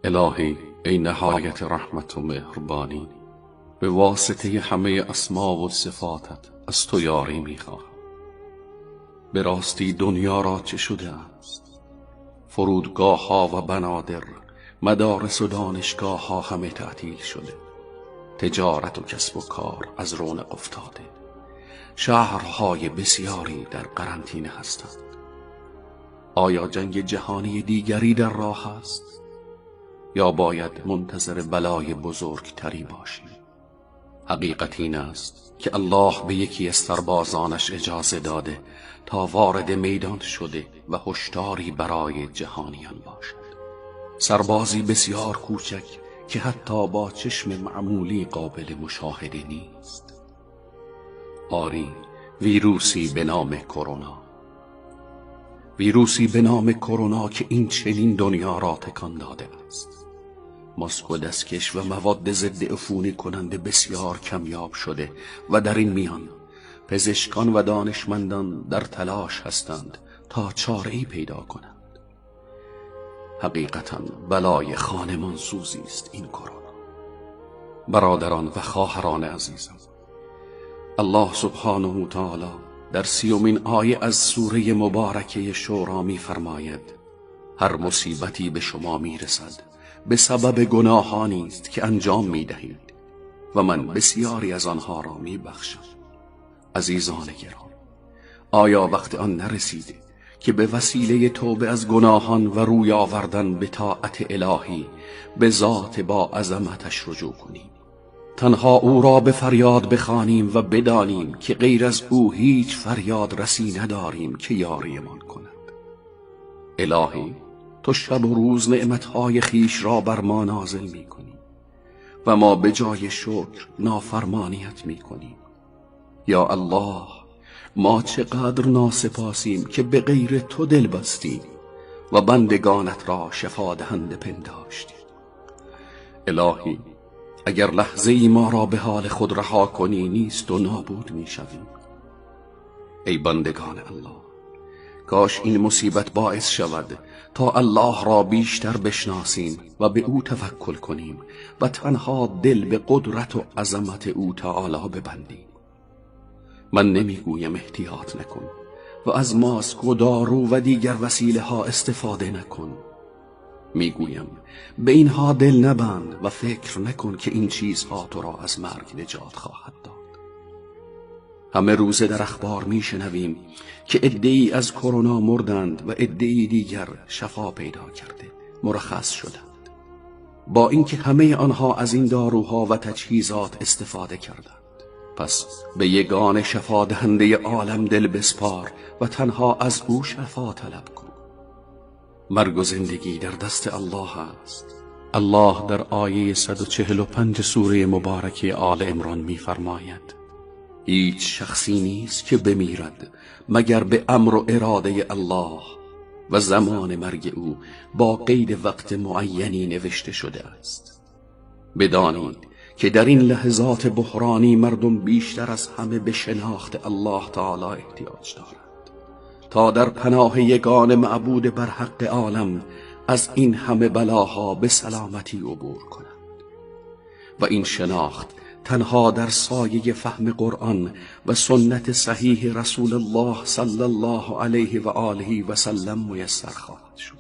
الهی ای نهایت رحمت و مهربانی، به واسطه همه اسما و صفاتت از تو یاری میخواهم. به راستی دنیا را چه شده است؟ فرودگاه ها و بنادر، مدارس و دانشگاه ها همه تعطیل شده. تجارت و کسب و کار از رونق افتاده. شهرهای بسیاری در قرنطینه هستند. آیا جنگ جهانی دیگری در راه است؟ یا باید منتظر بلای بزرگتری باشیم؟ حقیقت این است که الله به یکی از سربازانش اجازه داده تا وارد میدان شده و هشداری برای جهانیان باشد. سربازی بسیار کوچک که حتی با چشم معمولی قابل مشاهده نیست. آری، ویروسی به نام کرونا. ویروسی به نام کرونا که این چنین دنیا را تکان داده است. ماسک و دستکش و مواد ضد عفونی کننده بسیار کمیاب شده و در این میان پزشکان و دانشمندان در تلاش هستند تا چاره‌ای پیدا کنند. حقیقتاً بلای خانمان سوزی است این کرونا. برادران و خواهران عزیزم، الله سبحانه و تعالی در 30مین آیه از سوره مبارکه شورا می فرماید: هر مصیبتی به شما می رسد به سبب گناهانی است که انجام می دهید و من بسیاری از آنها را می بخشم. عزیزان گرام، آیا وقت آن نرسیده که به وسیله توبه از گناهان و روی آوردن به طاعت الهی به ذات با عظمتش رجوع کنیم؟ تنها او را به فریاد بخوانیم و بدانیم که غیر از او هیچ فریاد رسی نداریم که یاریمان کند. الهی، تو شب و روز نعمتهای خیش را بر ما نازل می کنی و ما به جای شکر نافرمانیت می کنیم. یا الله، ما چقدر ناسپاسیم که به غیر تو دل بستیم و بندگانت را شفا دهنده پنداشتیم. الهی، اگر لحظه ای ما را به حال خود رها کنی نیست و نابود می شویم. ای بندگان الله، کاش این مصیبت باعث شود تا الله را بیشتر بشناسیم و به او توکل کنیم و تنها دل به قدرت و عظمت او تعالی ببندیم. من نمیگویم احتیاط نکن و از ماسک و دارو و دیگر وسیله ها استفاده نکن. میگویم به اینها دل نبند و فکر نکن که این چیزها تو را از مرگ نجات خواهد داد. همه روزه در اخبار میشنویم که عده‌ای از کرونا مردند و عده‌ای دیگر شفا پیدا کرده مرخص شدند، با اینکه همه آنها از این داروها و تجهیزات استفاده کردند. پس به یگانه شفا دهنده عالم دل بسپار و تنها از او شفا طلب کن. مرگ و زندگی در دست الله است. الله در آیه 145 سوره مبارکه آل عمران می‌فرماید: هیچ شخصی نیست که بمیرد مگر به امر و اراده الله و زمان مرگ او با قید وقت معینی نوشته شده است. بدانید که در این لحظات بحرانی مردم بیشتر از همه به شناخت الله تعالی احتیاج دارند تا در پناه یگان معبود بر حق عالم از این همه بلاها به سلامتی عبور کنند. و این شناخت تنها در سایه فهم قرآن و سنت صحیح رسول الله صلی الله علیه و آله و سلم میسر خواهد شد.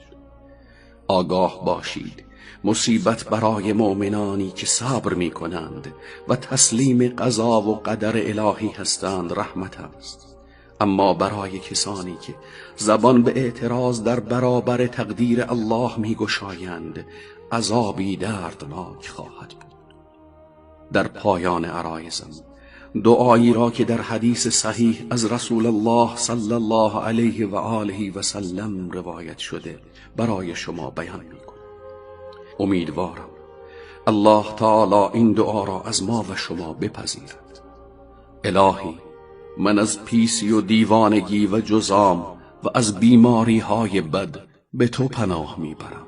آگاه باشید، مصیبت برای مؤمنانی که صبر می کنند و تسلیم قضا و قدر الهی هستند رحمت است، اما برای کسانی که زبان به اعتراض در برابر تقدیر الله می گشایند عذابی دردناک خواهد بود. در پایان عرایزم دعایی را که در حدیث صحیح از رسول الله صلی الله علیه و آله و سلم روایت شده برای شما بیان می کنم. امیدوارم الله تعالی این دعا را از ما و شما بپذیرد. الهی، من از پیسی و دیوانگی و جزام و از بیماری های بد به تو پناه می برم.